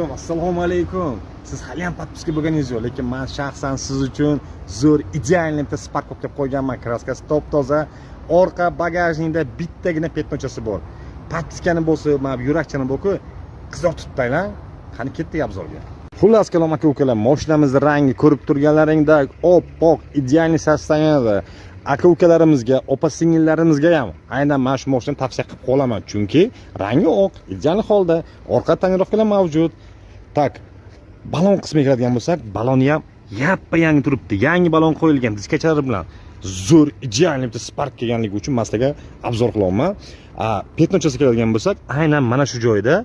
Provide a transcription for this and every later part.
Assalomu alaykum. Siz hali ham подписка bo'lganingiz yo'q, lekin men shaxsan siz uchun zo'r, идеальный bitta Spark olib qo'yganman. Краска si top-toza. Orqa багажник da bittagina пятно chasi bor. Подписка ni bo'lsa, mana bu yurakchani bo'lku, qizartib tutanglar. Qani, ketdik обзор ga. Xullas kalom, aka ukalar, mashinamizni rangi ko'rib turganlaringda oppoq, идеальный состояние da. Aka ukalarimizga, opa singillarimizga ham aynan mana shu mashinani tavsiya qilib qolaman, chunki rangi oq, идеальный holda, orqa тонировка lar mavjud. Так, balon qismiga keladigan bo'lsak, baloni ham yappa yangi turibdi. Yangi balon qo'yilgan, diskachalari bilan. Zo'r, идеальный bitta Spark kelganligi uchun man sizlarga обзор qilyapman. Пятно chasiga keladigan bo'lsak, aynan mana shu joyda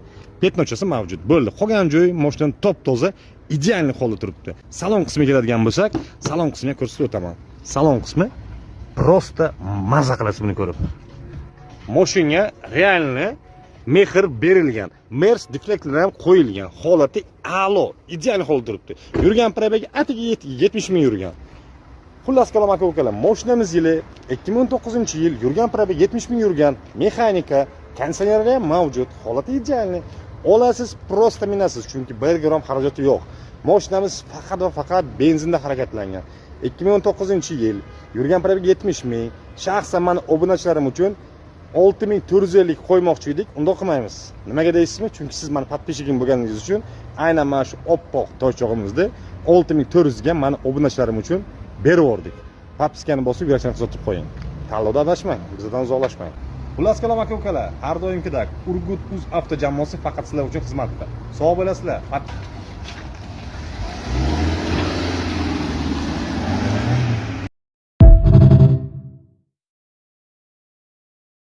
пятно chasi mavjud. Bo'ldi. Qolgan joy mashinani top-toza, идеальный holda turibdi. Salon qismiga keladigan bo'lsak, salon qismiga ko'rsatib o'taman. Salon qismi просто maza qilasiz buni ko'rib. Mashinaga реально mehr berilgan. Mers deflektorlar ham qo'yilgan. Holati a'lo, ideal holda turibdi. Yurgan пробег i atigi 70 ming yurgan. Xullas kalom, aka ukalar, mashinamiz yili 2019-yil, yurgan пробег 70 ming yurgan, mexanika, konditsionerlar ham mavjud, holati идеальный. Olasiz, просто minasiz, chunki 1 gram xarajati yo'q. Mashinamiz faqat va faqat benzinda harakatlangan. 2019-yil, yurgan пробег 70 ming. Shaxsan mani obunachilarim uchun 6450 qo'ymoqchi edik, undoq qilmaymiz. Nimaga deysizmi? Chunki siz mani подписчик im bo'lganingiz uchun aynan mana shu oppoq toychog'imizni 6400 ga mani obunachilarim uchun berib yubordik. Подписка ni bosib, yurakchani qizartirib qo'ying. Tanlovda adashmang, bizdan uzoqlashmang. Xullas kalom, aka ukalar, har doimgidek Urgut Uz avto jamoasi faqat sizlar uchun xizmatda. Sog' bo'lasizlar.